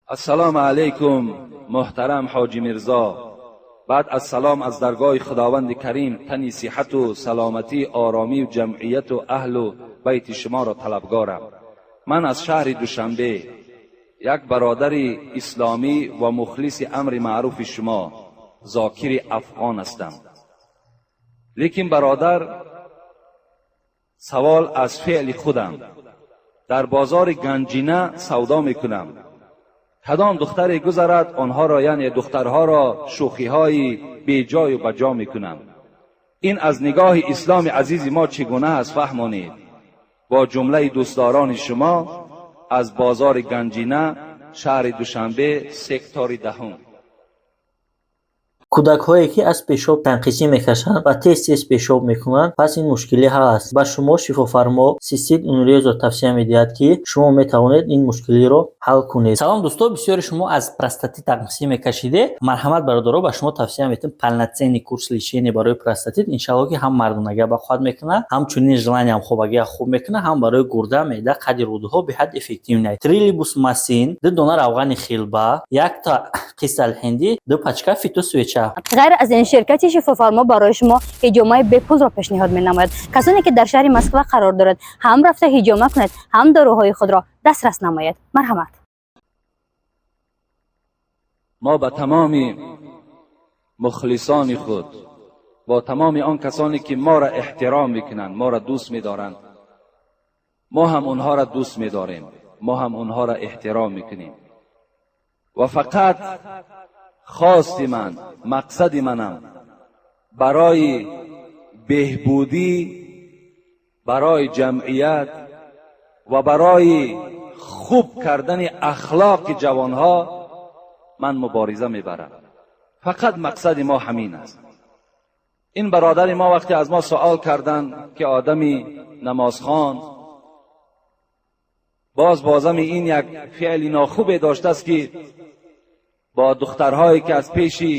Ассалому алайкум, муҳтарам Ҳоҷи Мирзо. Баъд аз салом аз даргоҳи Худованди Карим тани сиҳату саломатӣ, оромию ҷамъияту аҳлу байти шуморо талабгорам. Ман аз шаҳри Душанбе, як бародари исломӣ ва мухлиси амри маъруфи шумо, Зокири Афғон ҳастам. Лекин бародар, савол аз феъли худам. Дар бозори Ганҷина савдо мекунам. Кадом духтаре гузарад, онҳоро, яъне духтарҳоро, шӯхиҳои беҷою баҷо мекунам. Ин аз нигоҳи исломи азизи мо чӣ гуна аст, фаҳмонед. Бо ҷумлаи дӯстдорони шумо аз бозори Ганҷина, шаҳри Душанбе, сектори 10. Кӯдакҳое, ки аз пешоб танқисӣ мекашанд ва тез-тез пешоб мекунанд, пас ин мушкилӣ ҳаст. Ба шумо шифофармо Цистит Унрезо тавсия медиҳад, ки шумо метавонед ин мушкилиро ҳал кунед. Салом, дӯсто! Бисёри шумо аз простатит танқисӣ мекашиде. Марҳамат, бародаро, ба шумо тавсия медиҳем полноценный курс лечения барои простатит. Иншалло, ки ҳам мардонагия бақувват мекунад, ҳамчунин желаниям хобагия хуб мекунад, ҳам барои гурда, меъда, қади рӯдаҳо беҳад эффективный. Трилибус масин, 2 дона равғани хилба, якта қисалҳиндӣ, 2 пачка фитосвеча. Ғайр аз ин, ширкати Шифофармо барои шумо ҳиҷомаи бепулро пешниҳод менамояд. Касоне, ки дар шаҳри Москва қарор дорад, ҳам рафта ҳиҷома кунед, ҳам доруҳои худро дастрас намоед. Марҳамат. Мо ба тамоми мухлисони худ, бо тамоми он касоне, ки моро эҳтиром мекунанд, моро дӯст медоранд, мо ҳам онҳоро дӯст медорем, мо ҳам онҳоро эҳтиром мекунем. Ва фақат хости ман, мақсади манам барои беҳбудӣ, барои ҷамъият ва барои хуб кардани ахлоқи ҷавонҳо ман мубориза мебарам. Фақат мақсади мо ҳамин аст. Ин бародари мо вақте аз мо суол карданд, ки одами намозхон боз бозами ин як феъли нохубе доштааст, ки бо духтарҳое, ки аз пеши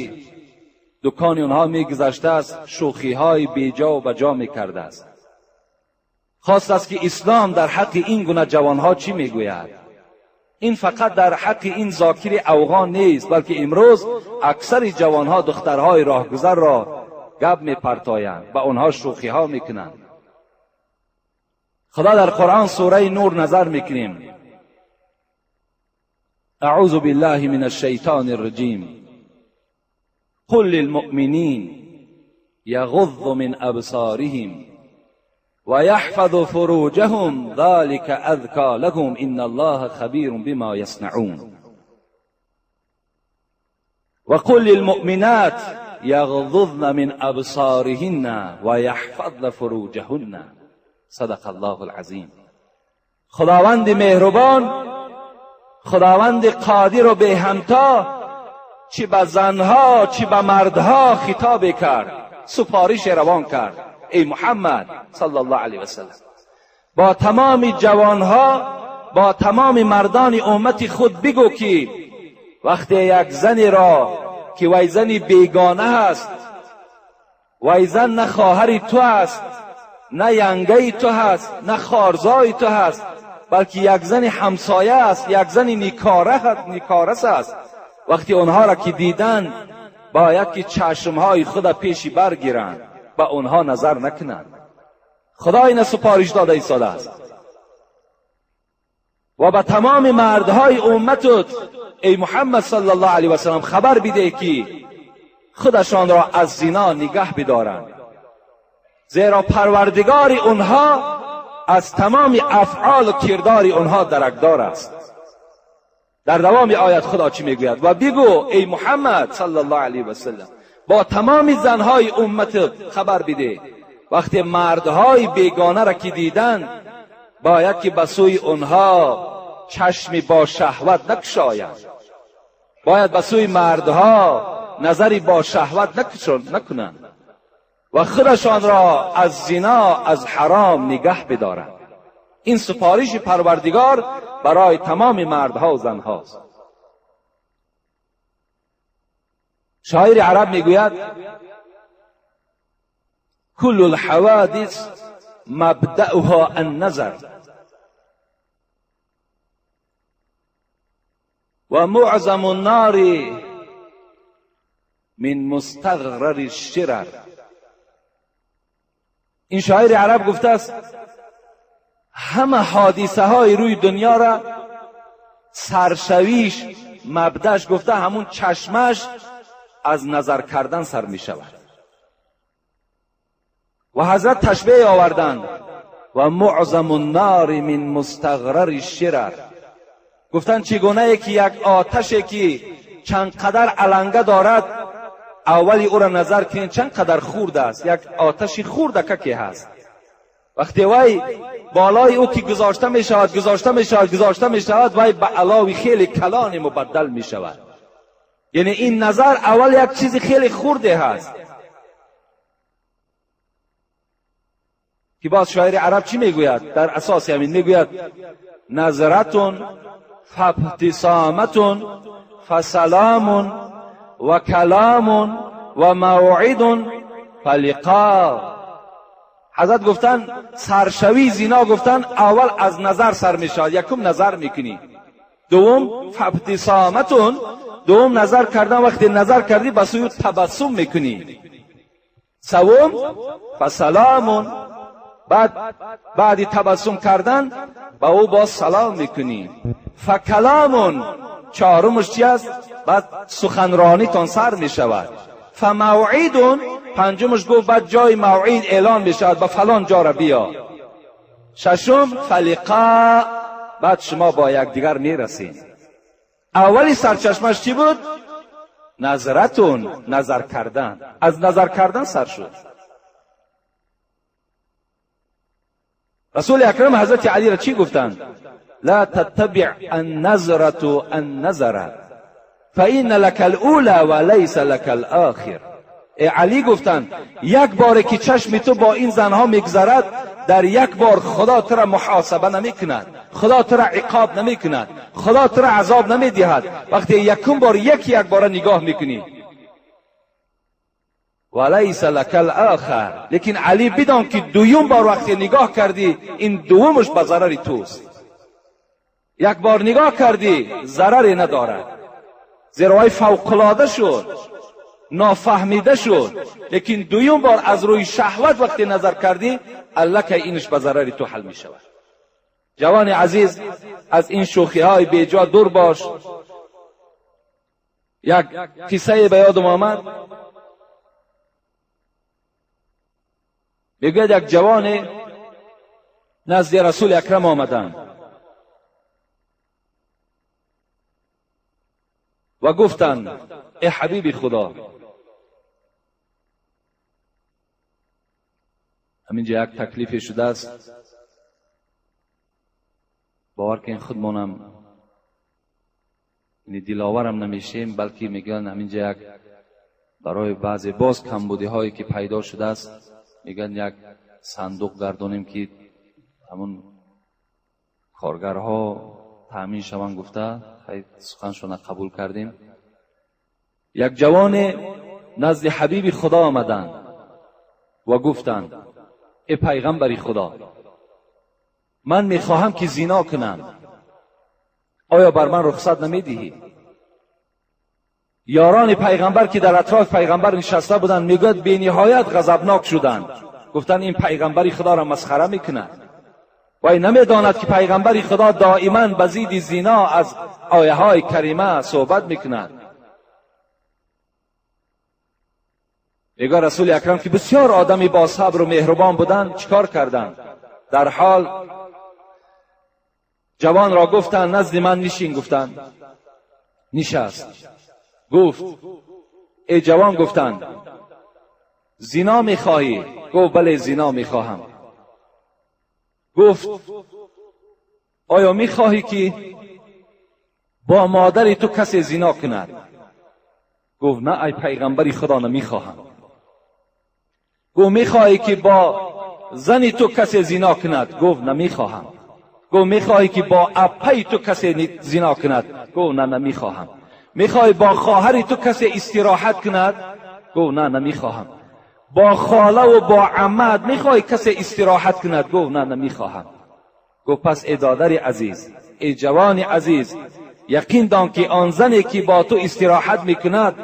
дукони онҳо мегузаштааст, шӯхиҳои беҷову баҷо мекардааст, хостааст, ки ислом дар ҳаққи ин гуна ҷавонҳо чӣ мегӯяд. Ин фақат дар ҳаққи ин Зокири Афғон нест, балки имрӯз аксари ҷавонҳо духтарҳои роҳгузарро гап мепартоянд, ба онҳо шӯхиҳо мекунанд. Худо дар Қуръон, сураи Нур, назар мекунем. أعوذ بالله من الشيطان الرجيم. قل للمؤمنين يغضوا من أبصارهم ويحفظوا فروجهم ذلك أزكى لهم إن الله خبير بما يصنعون. وقل للمؤمنات يغضضن من أبصارهن ويحفظن فروجهن. صدق الله العظیم. خداوند مهربان، خداوند قادر و بهمتا چی به زنها چی به مردها خطاب کرد، سفارش روان کرد: ای محمد صلی الله علیه وسلم، با تمام جوانها، با تمام مردان امت خود بگو که وقتی یک زنی را که وی زنی بیگانه هست، وی زن نه خواهر تو است، نه ینگه تو هست، نه خارزای تو هست، بلکه یک زن همسایه است، یک زن نیکارس است، وقتی آنها را که دیدند، باید که چشمهای خود پیشی برگیرند، به آنها نظر نکنند. خدا این سپارش داده ایستاده است. و به تمام مردهای امتت، ای محمد صلی الله علیه و سلم، خبر بده که خودشان را از زنا نگه بدارند، زیرا پروردگار اونها از تمام افعال و کردار اونها درکدار است. در دوام آیت خدا چی میگوید؟ و بگو ای محمد صلی الله علیه و سلم، با تمام زنهای امت خبر بده وقتی مردهای بیگانه را که دیدند، باید که به سوی اونها چشمی با شهوت نکشایند، باید به سوی مردها نظری با شهوت نکنند و خودشان را از زنا، از حرام نگه بدارند. این سفارش پروردگار برای تمام مردها و زنهاست. شاعر عرب میگوید: کل الحوادث مبدأها النظر. و معظم النار من مستغرر الشرر. این شاعر عرب گفته است همه حادثه های روی دنیا را سرشویش مبدش گفته همون چشمش از نظر کردن سر می شود. و حضرت تشبیه آوردند و معظم النار من مستغرر الشرر. گفتند چگونه که یک آتشی که چند قدر علنگه دارد، اولی او را نظر کنید چند قدر خورده است، یک آتش خورده که هست. وقتی وی بالای او که گذاشته می شود گذاشته می شود گذاشته می شود، وی به علاوی خیلی کلان مبدل می شود. یعنی این نظر اول یک چیز خیلی خورده هست که باز شاعر عرب چی میگوید؟ در اساس همین میگوید نظرتون فابتسامتون فسلام و کلام و موعد فلقا. حضرت گفتن سرشوی زینا، گفتن اول از نظر سر می شود، یکم نظر میکنی، دوم فابتسامتون، دوم نظر کردن، وقتی نظر کردی به سوی تبسم میکنی، سوم فسلام، بعد تبسم کردن با او باز سلام میکنی، فکلامون، چهارمش چی است؟ بعد سخنرانی تان سر میشود، فموعدون، پنجمش گفت بعد جای موعد اعلان میشود، با فلان جا را بیا، ششم فلقا، بعد شما با یکدیگر میرسین. اولی سرچشمش چی بود؟ نظرتون، نظر کردن، از نظر کردن سر شد. رسول اکرم حضرت علی را چی گفتند؟ لا تتبع النظرة النظر فإن لك الأولى وليس لك الآخر. علی گفتند یک بار که چشم تو با این زنها میگذرد، در یک بار خدا تو را محاسبه نمیکند، خدا تو را عقاب نمیکند، خدا تو را عذاب نمیدهد. وقتی یکم بار یکی یک بار نگاه میکنی، ولیس لک الاخر. لیکن علی بدان که دویم بار وقتی نگاه کردی، این دومش به ضرر توست. یک بار نگاه کردی ضرری ندارد، زیرا وی فوق‌العاده شد، نافهمیده شد. لیکن دویم بار از روی شهوت وقتی نظر کردی، الکه اینش به ضرر تو حل می شود. جوان عزیز، از این شوخی های بیجا دور باش. یک قصه به یادم آمد، میگوید یک جوان نزد رسول اکرم آمدند و گفتند ای حبیب خدا. همینجا یک تکلیف شده است، باور که خودمانم یعنی دلاورم نمیشیم، بلکه میگن همینجا یک برای بعضی باز کمبودی هایی که پیدا شده است، میگن یک صندوق گردانیم که همون کارگرها تأمین شوند. گفته خیلی سخنشون قبول کردیم. یک جوان نزد حبیب خدا آمدند و گفتند ای پیغمبر خدا، من میخواهم که زنا کنم، آیا بر من رخصت نمیدهی؟ یاران پیغمبر که در اطراف پیغمبر نشسته بودند، میگوید بی نهایت غضبناک شدند. گفتند این پیغمبر خدا را مسخره میکند، وی نمیداند که پیغمبر خدا دائما به ضد زنا از آیه های کریمه صحبت میکند. میگه رسول اکرم که بسیار آدمی با صبر و مهربان بودند، چیکار کردند؟ در حال جوان را گفتند نزد من نشین. گفتند نشست. گفت ای جوان، گفتند زنا میخواهی؟ گفت بله زنا میخواهم. گفت آیا میخواهی که با مادر تو کسی زنا کند؟ گفت نه ای پیغمبر خدا، نمیخواهم. گفت میخواهی که با زن تو کسی زنا کند؟ گفت نمیخواهم. گفت میخواهی که با اپی تو کسی زنا کند؟ گفت نه نمیخواهم. میخواهی با خواهر تو کسی استراحت کند؟ گفت نه نمیخواهم. با خاله و با عمت میخواهی کسی استراحت کند؟ گفت نه نمیخواهم. گفت پس ای دادر عزیز، ای جوان عزیز، یقین دان که آن زنی که با تو استراحت میکند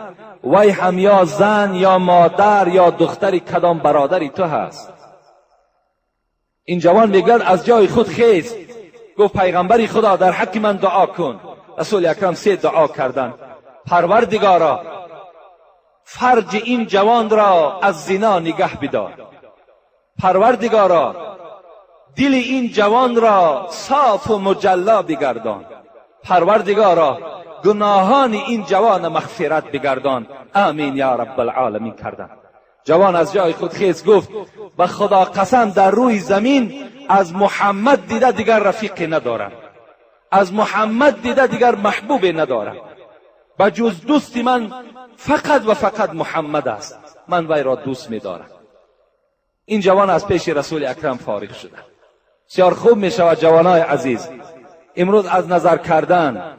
وی هم یا زن یا مادر یا دختر کدام برادری تو هست. این جوان میگوید از جای خود خیست، گفت پیغمبری خدا در حق من دعا کن. رسول اکرم 3 دعا کردند: پروردگارا فرج این جوان را از زنا نگه بدار، پروردگارا دل این جوان را صاف و مجلا بگردان، پروردگارا گناهان این جوان مغفرت بگردان. آمین یا رب العالمین کردند. جوان از جای خود خیز گفت به خدا قسم در روی زمین از محمد دیده دیگر رفیقی ندارم، از محمد دیده دیگر محبوبی ندارم، بجز دوست من فقط و فقط محمد است، من وی را دوست می‌دارم. این جوان از پیش رسول اکرم فارغ شده. بسیار خوب می شود جوانای عزیز امروز از نظر کردن،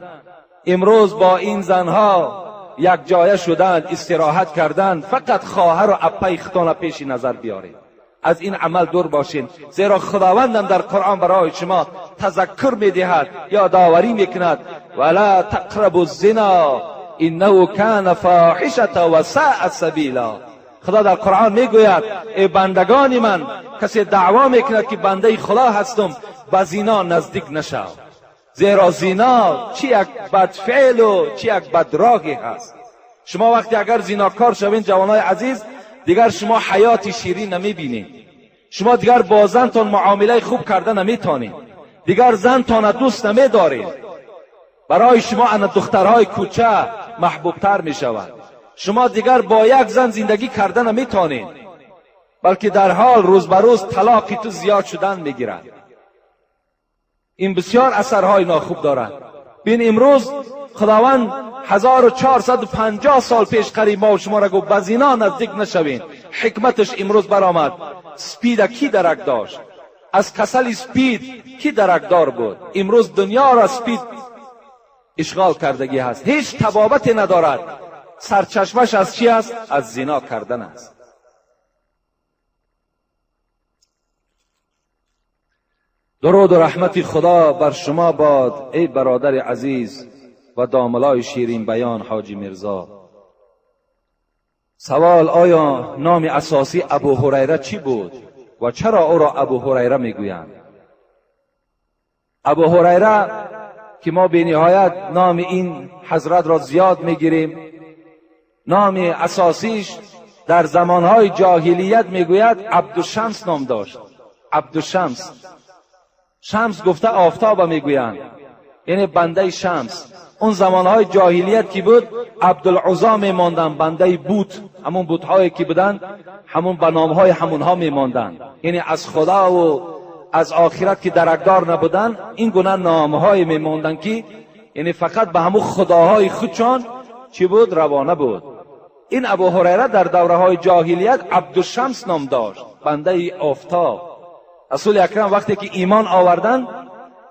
امروز با این زنها یک جایه شدن، استراحت کردن، فقط خواهر و اپای خودتان پیش نظر بیارید، از این عمل دور باشین، زیرا خداوندم در قرآن برای شما تذکر میدهد یا داوری میکند: ولا تقربوا الزنا انه کان فاحشة و ساء سبیلا. خدا در قرآن میگوید ای بندگان من، کسی دعوا میکند که بنده خدا هستم، به زنا نزدیک نشو، زیرا زنا چی یک بد فعل و چی یک بد راهی هست. شما وقتی اگر زیناکار شوین جوانای عزیز، دیگر شما حیات شیرین نمیبینید، شما دیگر با زنتان معامله خوب کرده نمیتونید، دیگر زنتان دوست نمیدارید، برای شما ان دخترهای کوچه محبوبتر میشود، شما دیگر با یک زن زندگی کرده نمیتونید، بلکه در حال روز به روز طلاق تو زیاد شدن میگیرد. این بسیار اثرهای ناخوب دارد. بین امروز خداوند 1450 سال پیش قریب ما و شما را گفت به زنا نزدیک نشوین. حکمتش امروز برآمد. سپید کی درک داشت؟ از کسل سپید کی درکدار بود؟ امروز دنیا را سپید اشغال کردگی هست، هیچ طبابتی ندارد. سرچشمش از چی است؟ از زنا کردن است. درود و رحمت خدا بر شما باد ای برادر عزیز و داملای شیرین بیان حاجی میرزا. سوال: آیا نام اساسی ابو هریره چی بود و چرا او را ابو هریره میگویند؟ ابو هریره که ما به نهایت نام این حضرت را زیاد میگیریم، نام اساسیش در زمانهای جاهلیت میگوید عبدالشمس نام داشت. عبدالشمس، شمس گفته آفتاب میگویند، یعنی بنده شمس. اون زمانهای جاهلیت که بود عبدالعزا میماندن، بنده بوت، همون بوتهایی که بودن، همون به نامهای همونها میماندن، یعنی از خدا و از آخرت که درکدار نبودن، این گونه نامهای میماندن که یعنی فقط به همون خداهای خودشان چی بود؟ روانه بود. این ابو هریره در دوره های جاهلیت عبدالشمس نام داشت، بنده آفتاب. رسول اکرم وقتی که ایمان آوردن،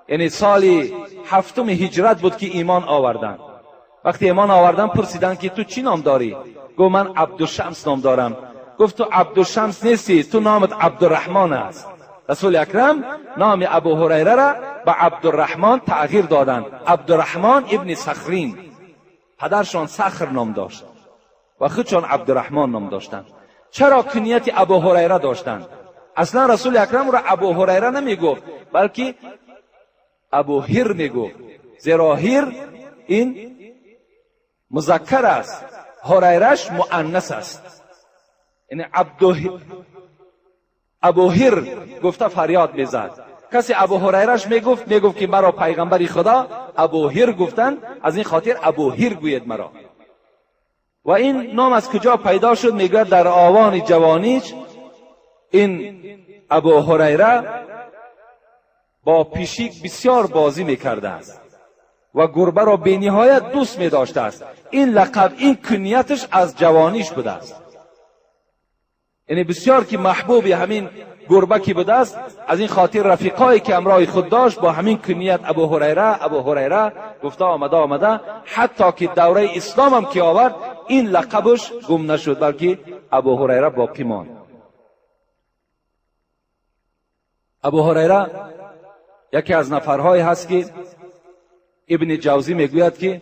یعنی سال 7 هجرت بود که ایمان آوردن، وقتی ایمان آوردن پرسیدن که تو چی نام داری؟ گفت من عبدالشمس نام دارم. گفت تو عبدالشمس نیستی، تو نامت عبدالرحمن است. رسول اکرم نام ابو هریره را به عبدالرحمن تغییر دادند، عبدالرحمن ابن صخرین. پدرشان صخر نام داشت و خودشان عبدالرحمن نام داشتند. چرا کنیت ابو هریره داشتند؟ اصلا رسول اکرم را ابو هریره نمیگفت، بلکه ابو هیر میگفت، زیرا هیر این مذکر است، هریرش مؤنث است. یعنی ابو هیر گفته فریاد میزد. کسی ابو هریرش میگفت، میگفت که مرا پیغمبر خدا ابو هیر گفتن، از این خاطر ابو هیر گوید مرا. و این نام از کجا پیدا شد؟ میگوید در آوان جوانیش این ابو هریره با پیشیک بسیار بازی میکرده است و گربه را به نهایت دوست میداشته است. این لقب، این کنیتش از جوانیش بوده است، یعنی بسیار که محبوب همین گربه که بوده است، از این خاطر رفیقایی که همراه خود داشت با همین کنیت ابو هریره ابو هریره گفته آمده آمده، حتی که دوره اسلام هم که آورد این لقبش گم نشد، بلکه ابو هریره باقی ماند. ابو هریره یکی از نفرهایی هست که ابن جوزی میگوید که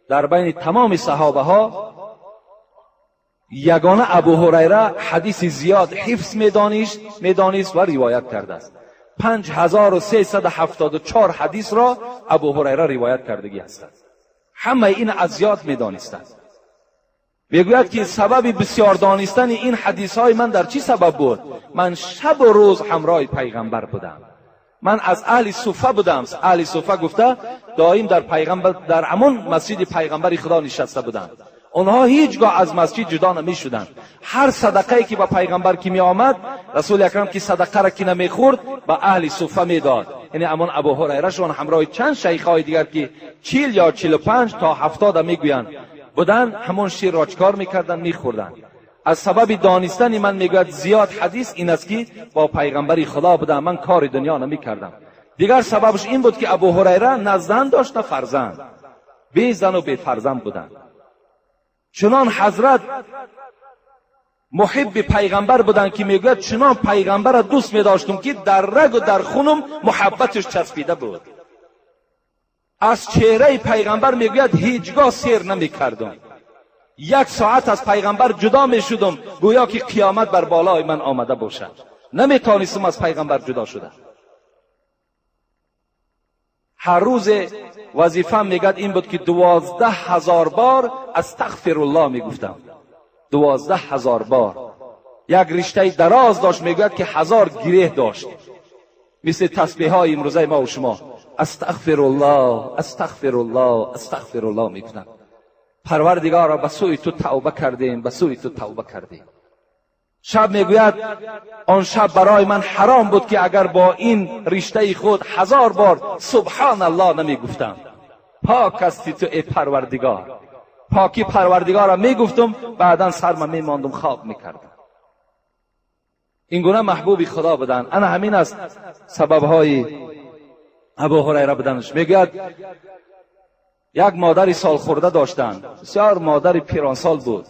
در بین تمام صحابه ها یگانه ابو هریره حدیث زیاد حفظ میدانست و روایت کرده است. 5374 حدیث را ابو هریره روایت کردگی هستند. همه این از یاد میدانستند. میگوید که سبب بسیار دانستن این حدیث های من در چی سبب بود؟ من شب و روز همراه پیغمبر بودم. من از اهل صفه بودم. اهل صفه گفته دائم در پیغمبر، در همان مسجد پیغمبر خدا نشسته بودند. آنها هیچگاه از مسجد جدا نمی شدند. هر صدقه که به پیغمبر که می آمد، رسول اکرم که صدقه را که نمی خورد به اهل صفه می داد. یعنی همان ابو هریره شون همراه چند شیخ های دیگر که 40 یا 45 تا 70 میگویند بودن، همون شیر را چکار میکردن؟ میخوردن. از سبب دانستن من میگوید زیاد حدیث این است که با پیغمبر خدا بودم، من کار دنیا نمیکردم. دیگر سببش این بود که ابو هریره نه زن داشت نه فرزند، بی زن و بی فرزند بودن. چنان حضرت محب پیغمبر بودن که میگوید چنان پیغمبر را دوست میداشتم که در رگ و در خونم محبتش چسبیده بود. از چهره پیغمبر میگوید هیچگاه سیر نمیکردم. یک ساعت از پیغمبر جدا میشدم، گویا که قیامت بر بالای من آمده باشد. نمیتونستم از پیغمبر جدا شدم. هر روز وظیفه میگد این بود که 12,000 بار استغفر الله میگفتم. 12,000 بار. یک رشته دراز داشت، میگوید که 1000 گره داشت، مثل تسبیح های امروزه ما و شما. استغفر الله، استغفر الله، استغفر الله میگفتم. پروردگارا به سوی تو توبه کردیم، به سوی تو توبه کردیم. شب میگوید آن شب برای من حرام بود که اگر با این رشته خود 1000 بار سبحان الله نمیگفتم. پاک هستی تو ای پروردگار. پاکی پروردگار را میگفتم، بعدا سرم میماندم خواب میکردم. این گونه محبوبی خدا بودن. انا همین است سببهای ابو هریره بودنش. میگوید یک مادری سال خورده داشتند، بسیار مادر پیرانسال بود.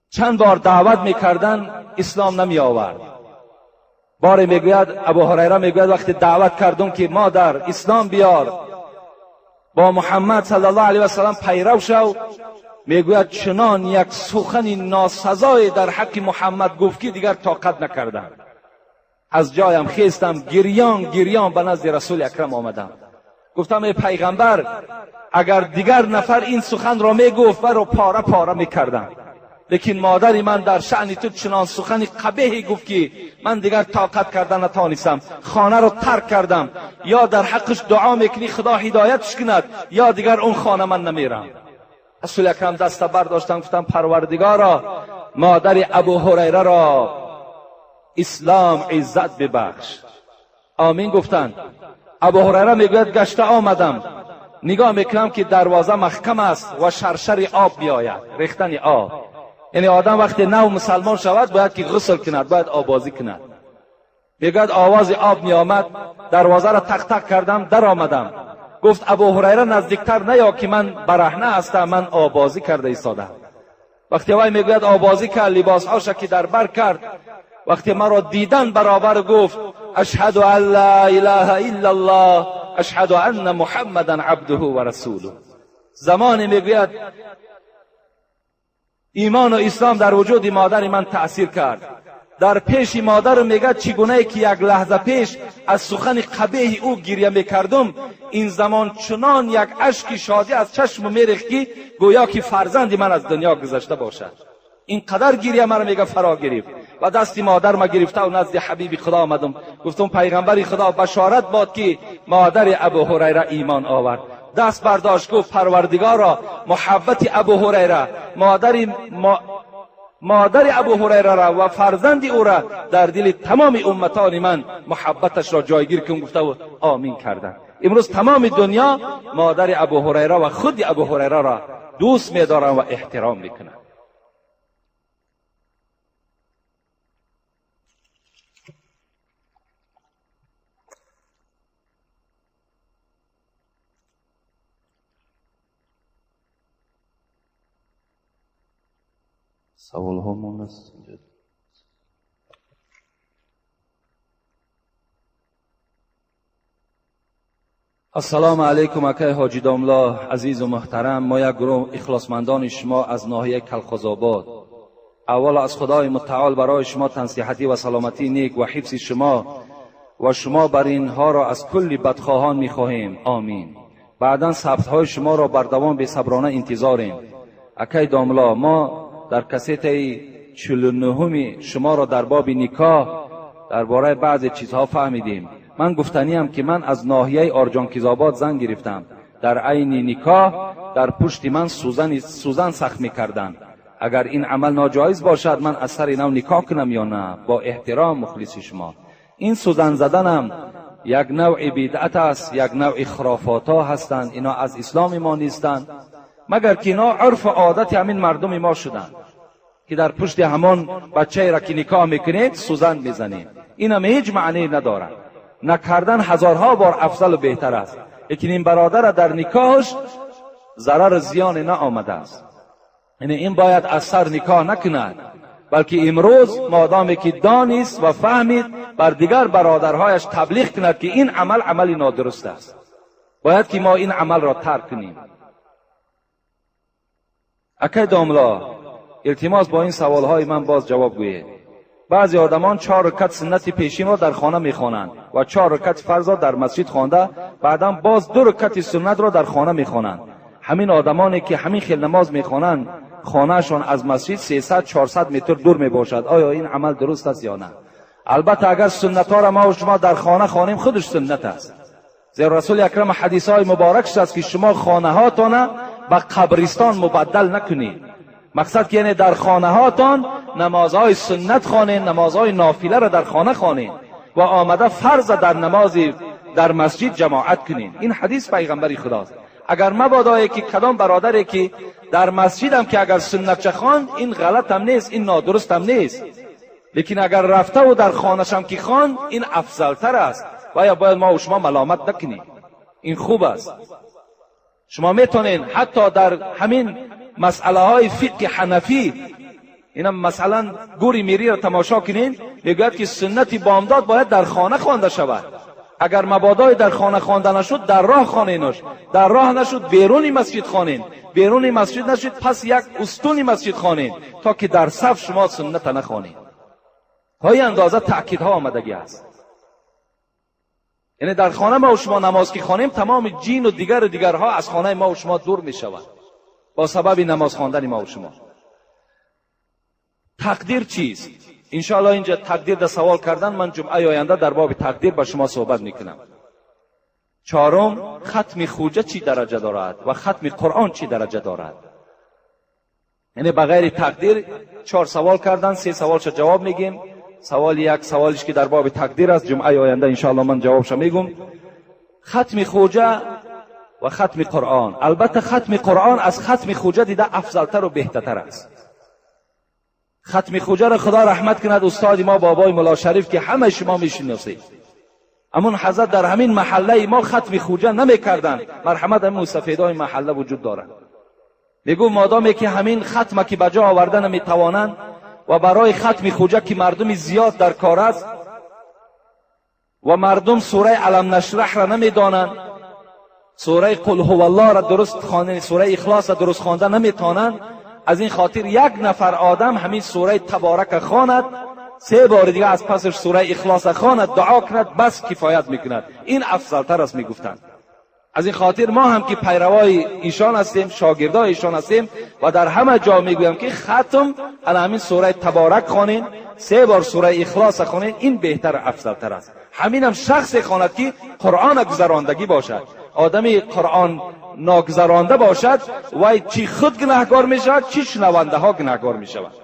چند بار دعوت میکردن اسلام نمی آورد. باری میگوید ابو هریره میگوید وقتی دعوت کردم که مادر اسلام بیار، با محمد صلی الله علیه و سلم پیرو شو، میگوید چنان یک سخن ناسزای در حق محمد گفت که دیگر طاقت نکردم. از جایم خیستم، گریان گریان به نزد رسول اکرم آمدم. گفتم ای پیغمبر، اگر دیگر نفر این سخن را میگفت برو پاره پاره میکردم، لیکن مادر من در شأن تو چنان سخن قبیحی گفت که من دیگر طاقت کردن نتانستم، خانه را ترک کردم. یا در حقش دعا میکنی خدا هدایتش کند، یا دیگر اون خانه من نمیرم. رسول اکرم دست برداشتم، گفتم پروردگارا مادر ابو هریره را اسلام عزت ببخش. آمین گفتند. ابو هریره میگوید گشته آمدم، نگاه میکنم که دروازه محکم است و شرشر آب میآید، ریختن آب. یعنی آدم وقتی نو مسلمان شود باید که غسل کند، باید آبازی کند. میگوید آواز آب میآمد، دروازه را تق تق کردم، در آمدم. گفت ابو هریره نزدیکتر نیا که من برهنه هستم، من آبازی کرده ایستادم. وقتی وی میگوید آبازی کرد، لباسهاش که در بر کرد، وقتی مرا دیدن برابر گفت اشهد ان لا اله الا الله اشهد ان محمدا عبده و رسوله. زمانی میگوید ایمان و اسلام در وجود مادر من تأثیر کرد. در پیش مادر میگه چگونه که یک لحظه پیش از سخن قبیح او گریه میکردم، این زمان چنان یک اشک شادی از چشم میریخت که گویا که فرزند من از دنیا گذشته باشد. اینقدر گریه مرا میگه فرا گرفت و دست مادر ما گرفته و نزد حبیب خدا آمدم. گفتم پیغمبر خدا بشارت باد که مادر ابو هریره ایمان آورد. دست برداشت گفت پروردگارا محبت ابو هریره، مادر ابو هریره را و فرزند او را در دل تمام امتان من محبتش را جایگیر کن. گفته و آمین کردند. امروز تمام دنیا مادر ابو هریره و خود ابو هریره را دوست می‌دارند و احترام میکنند. سوالها مونده است. Ассалому алайкум акай ҳоҷи домло азизу муҳтарам. Мо як гурӯҳ ихлосмандони шумо аз ноҳияи Калхозобод. Аввал аз Худои мутаол барои шумо тансиҳатӣ ва саломатии нек ва ҳифзи шумо ва шумо бар инҳоро аз кулли бадхоҳон мехоҳем. Омин. Баъдан сабтҳои шуморо бардавом бесаброна интизорем. Акай домло, мо дар кассетаи 49-уми шуморо дар боби никоҳ дар бораи баъзе чизҳо фаҳмидем. Ман гуфтаниям ки ман аз ноҳияи Орҷонкизобод зан гирифтам. Дар айни никоҳ дар пушти ман сӯзан сахт мекарданд. Агар ин амал ноҷоиз бошад, ман аз сари нав никоҳ кунам ё на? Бо эҳтиром мухлиси шумо. Ин сӯзан заданам як навъи бидъат аст, як навъи хурофотҳо ҳастанд. Ино аз исломи мо нестанд, магар ки ино урфу одати ҳамин мардуми мо шуданд ки дар пушти ҳамон бачаеро ки никоҳ мекунед сӯзан мезанед. Инам ҳеҷ маъне надорад. Накардан ҳазорҳо бор афзалу беҳтар аст, лекин ин бародара дар никоҳаш зарару зиёне наомадааст. Яъне ин бояд аз сар никоҳ накунад, балки имрӯз модоме ки донист ва фаҳмид бар дигар бародарҳояш таблиғ кунад ки ин амал амали нодуруст аст. Бояд ки мо ин амалро тарк кунем. Акай домло, илтимос бо ин саволҳои ман боз ҷавоб гӯед. Баъзе одамон 4 ракат суннати пешинро дар хона мехонанд ва 4 ракати фарзро дар масҷид хонда, баъдан боз 2 ракати суннатро дар хона мехонанд. Ҳамин одамоне ки ҳамин хел намоз мехонанд, хонаашон аз масҷид 300-400 метр дур мебошад. Оё ин амал дуруст аст ё на? Албатта агар суннатҳоро мо шумо дар хона хонем, худаш суннат аст. Зеро Расули акрам ҳадисҳои муборакш аст ки шумо хонаҳоятона ба қабристон мубаддал накунед. Мақсад ки яъне дар хонаҳоятон намозҳои суннат хонед, намозҳои нофиларо дар хона хонед ва омада фарза дар намози дар масҷид ҷамоат кунед. Ин ҳадис пайғамбари худост. Агар мабодое ки кадом бародаре ки дар масҷидам ки агар суннатча хонд, ин ғалатам нест, ин нодурустам нест. Лекин агар рафтаву дар хонашам ки хонд, ин афзалтар аст ва ё бояд мо шумо маломат накунем. Ин хуб аст. Шумо метавонед ҳатто дар ҳамин масъалаҳои фиқҳи ҳанафӣ, инам масалан гури мириро тамошо кунед, мегӯяд ки суннати бомдод бояд дар хона хонда шавад. Агар мабодое дар хона хонда нашуд, дар роҳ хоненаш, дар роҳ нашуд, беруни масҷид хонен, беруни масҷид нашуд, пас як устуни масҷид хонен, то ки дар саф шумо сунната нахонед. То ин андоза таъкидҳо омадагӣ аст. Яъне дар хона мо шумо намоз ки хонем, тамоми ҷину дигару дигарҳо аз хонаи мо шумо дур мешаванд бо сабаби намоз хондани мо шумо. Тақдир чист? Иншоаллоҳ инҷа тақдир да савол кардан, ман ҷумъаи оянда дар боби тақдир ба шумо суҳбат мекунам. Чорум, хатми хуҷа чӣ дараҷа дорад ва хатми Қуръон чӣ дараҷа дорад? Яъне ба ғайри тақдир 4 савол кардан, 3 саволша ҷавоб мегим. Саволи як саволиш ки дар боби тақдир аст, ҷумъаи оянда иншоаллоҳ ман ҷавобша мегум. Хатми хуҷа ва хатми Қуръон. Албатта хатми Қуръон аз хатми хуҷа дида афзалтару беҳтартар аст. Хатми хуҷаро Худо раҳмат кунад устоди мо бобои Мулло Шариф ки ҳамаи шумо мешиносед. Амон ҳазрат дар ҳамин маҳаллаи мо хатми хуҷа намекарданд. Марҳамат ҳамин мустафидои маҳалла вуҷуд доранд. Мегӯ модоме ки ҳамин хатма ки ба ҷо оварда наметавонанд ва барои хатми хуҷа ки мардуми зиёд дар кор аст ва мардум сураи алам нашраҳра намедонанд, сураи қул ҳуваллоҳро дуруст хонда, сураи ихлосро дуруст хонда наметавонанд, аз ин хотир як нафар одам ҳамин сураи таборака хонад, 3 бори дига аз пасаш сураи ихлоса хонад, дуо кунад, бас кифоят мекунад. Ин афзалтар аст мегуфтанд. Аз ин хотир мо ҳам ки пайравои эшон ҳастем, шогирдои эшон ҳастем ва дар ҳама ҷо мегӯям ки хатм ана ҳамин сураи таборак хонед, 3 бор сураи ихлоса хонед, ин беҳтар афзалтар аст. Ҳаминам шахсе хонад ки Қуръона гузарондагӣ бошад. Одами Қуръон ногузаронда бошад, вай чӣ худ гунаҳкор мешавад, чӣ шунавандаҳо гунаҳкор мешаванд.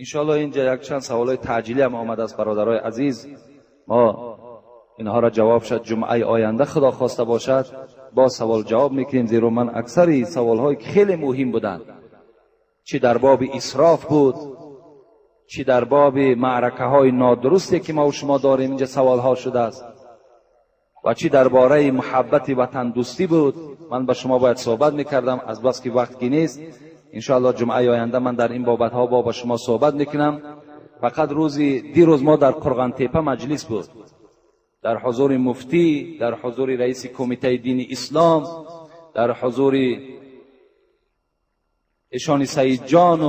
иншоаллоҳ инҷа якчанд саволҳои таъҷилӣ ҳам омадааст бародарои азиз. Мо инҳоро ҷавоб шад ҷумъаи оянда худо хоста бошад бо савол ҷавоб мекунем, зеро ман аксари саволҳое ки хеле муҳим буданд, чӣ дар боби исроф буд, چی در باب معرکه های نادرستی که ما و شما داریم اینجا سوال ها شده است و چی درباره محبت وطن دوستی بود. من با شما باید صحبت میکردم، از بس که وقت که نیست انشاءالله جمعه آینده من در این بابت ها با شما صحبت میکنم. فقط روزی دیروز ما در قرغان تپه مجلس بود، در حضور مفتی، در حضور رئیس کمیته دین اسلام، در حضور ایشان سعید جان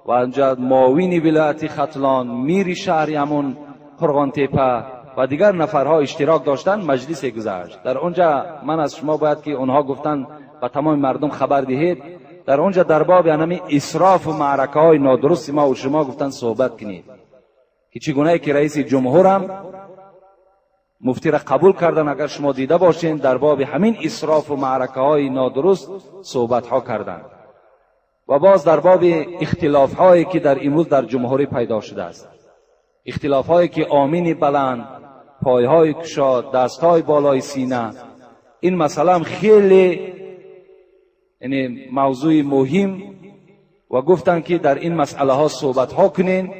و انجا معاون ولایت ختلان، میر شهر همون قرغان تپه و دیگر نفرها اشتراک داشتن. مجلس گذشت. در اونجا من از شما باید که اونها گفتن و تمام مردم خبر دهید، در اونجا در باب یعنی اسراف و معرکه های نادرست ما و شما گفتن صحبت کنید که چگونه که رئیس جمهورم مفتی را قبول کردن. اگر شما دیده باشین در باب همین اسراف و معرکه های نادرست صحبت ها کردن و باز در باب اختلاف هایی که در امروز در جمهوری پیدا شده است، اختلاف هایی که آمین بلند، پایهای کشاد، دستهای بالای سینه، این مسئله هم خیلی یعنی موضوع مهم و گفتن که در این مسئله ها صحبت ها کنین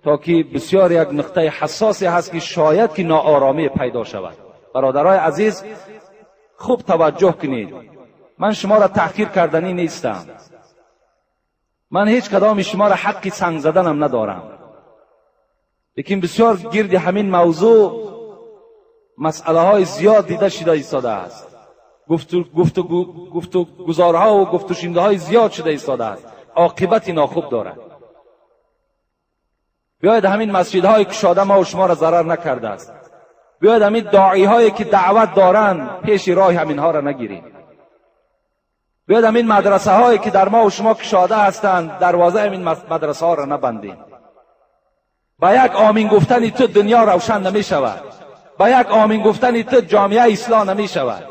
تا که بسیار یک نقطه حساسی هست که شاید که ناآرامی پیدا شود. برادرای عزیز خوب توجه کنید، من شما را تحقیر کردنی نیستم، من هیچ کدام شما را حق سنگ زدنم ندارم، لیکن بسیار گرد همین موضوع مسئله های زیاد دیده شده ایستاده است، گفت و گزارها و گفت و شنیده های زیاد شده ایستاده است، عاقبت ناخوب دارد. بیاید همین مسجدهای کشاده ما و شما را ضرر نکرده است، بیاید همین داعی هایی که دعوت دارند پیش راه همینها را نگیریم، بیاید همین مدرسه هایی که در ما و شما کشاده هستند دروازه همین مدرسه ها را نبندیم. با یک آمین گفتن تو دنیا روشن نمی شود، با یک آمین گفتن تو جامعه اصلاح نمی شود،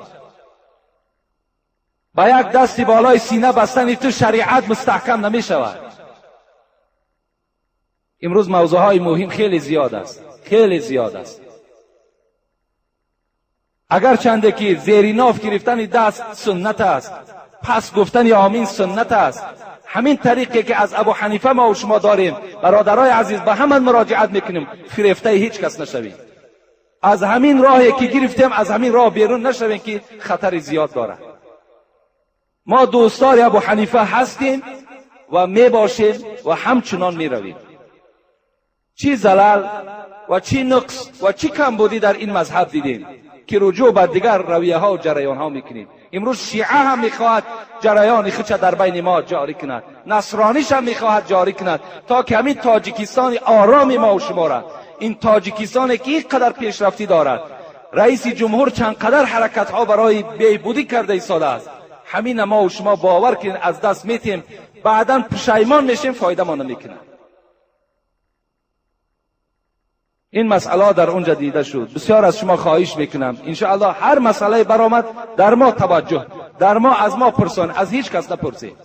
با یک دست بالای سینه بستن تو شریعت مستحکم نمی شود. امروز موضوع های مهم خیلی زیاد است، خیلی زیاد است. اگر چنده که زیر ناف گرفتن دست سنت است، پس گفتن آمین سنت است، همین طریقی که از ابو حنیفه ما و شما داریم، برادرای عزیز به همان مراجعت میکنیم، فریفته هیچ کس نشویم. از همین راهی که گرفتیم از همین راه بیرون نشویم که خطر زیاد داره. ما دوستار ابو حنیفه هستیم و میباشیم و همچنان میرویم. چی زلل و چی نقص و چی کمبودی در این مذهب دیدیم که رجوع به دیگر رویه ها و جریان ها میکنیم. امروز شیعه هم میخواهد جریان خودش در بین ما جاری کند، نصرانیش هم میخواهد جاری کند تا که همین تاجیکستان آرام ما و شما را، این تاجیکستان که اینقدر پیشرفتی دارد، رئیس جمهور چند قدر حرکت ها برای بهبودی کرده ایستاده است، همین ما و شما باور کنید از دست میتیم، بعدا پشیمان میشیم، فایده ما نمیکنه. این مسئله در اونجا دیده شد. بسیار از شما خواهش میکنم انشاءالله هر مسئله برآمد در ما توجه، در ما از ما پرسان، از هیچ کس نپرسید.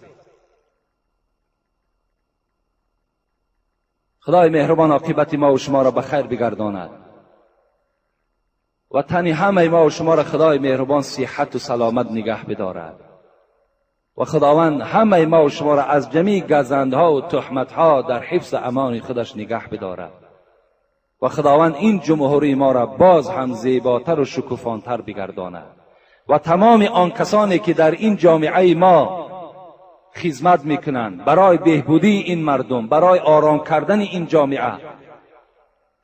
خدای مهربان عاقبت ما و شما را به خیر بگرداند و تن همه ما و شما را خدای مهربان صحت و سلامت نگه بدارد و خداوند همه ما و شما را از جمیع گزندها و تهمتها در حفظ امان خودش نگه بدارد و خداوند این جمهوری ما را باز هم زیباتر و شکوفانتر بگرداند و تمام آن کسانی که در این جامعه ما خدمت میکنند برای بهبودی این مردم، برای آرام کردن این جامعه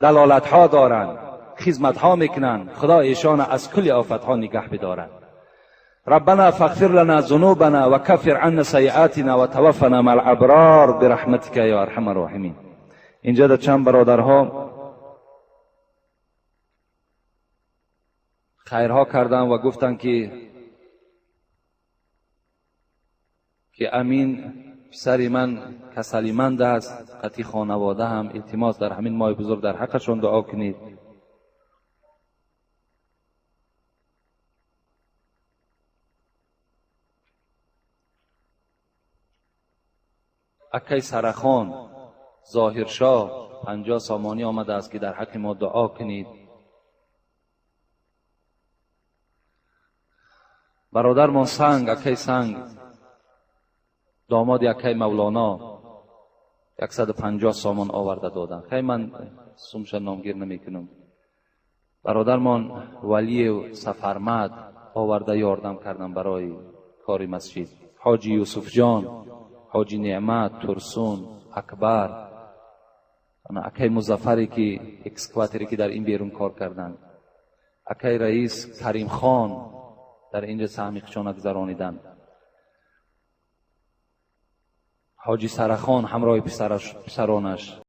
دلالت ها دارند، خدمت ها میکنند، خدا ایشان از کل آفت ها نگه بدارد. ربنا فاغفر لنا ذنوبنا وكفر عنا سیئاتنا وتوفنا مع الابرار برحمتك یا ارحم الراحمین. اینجا در چند برادرها خیرها کردن و گفتن که امین پسر من کسلیمند است، قطعی خانواده هم التماس در همین ماه بزرگ در حقشون دعا کنید. اکی سرخان ظاهرشاه 50 سامانی آمده است که در حق ما دعا کنید. برادرمان سنگ، اکی سنگ، داماد اکی مولانا، 150 сомон оварда доданд. Хай, ман сумша номгир намекунам. Бародармон Валиев Сафармад оварда ёрдам карданд барои кори масҷид. Ҳоҷи Юсуфҷон, Ҳоҷи Неъмат, Турсун, Акбар, акай Музаффаре ки экскаваторе ки дар ин берун кор карданд, акай раис Каримхон дар инҷа саҳми худшона гузарониданд, ҳоҷи Сарахон ҳамроҳи писаронаш.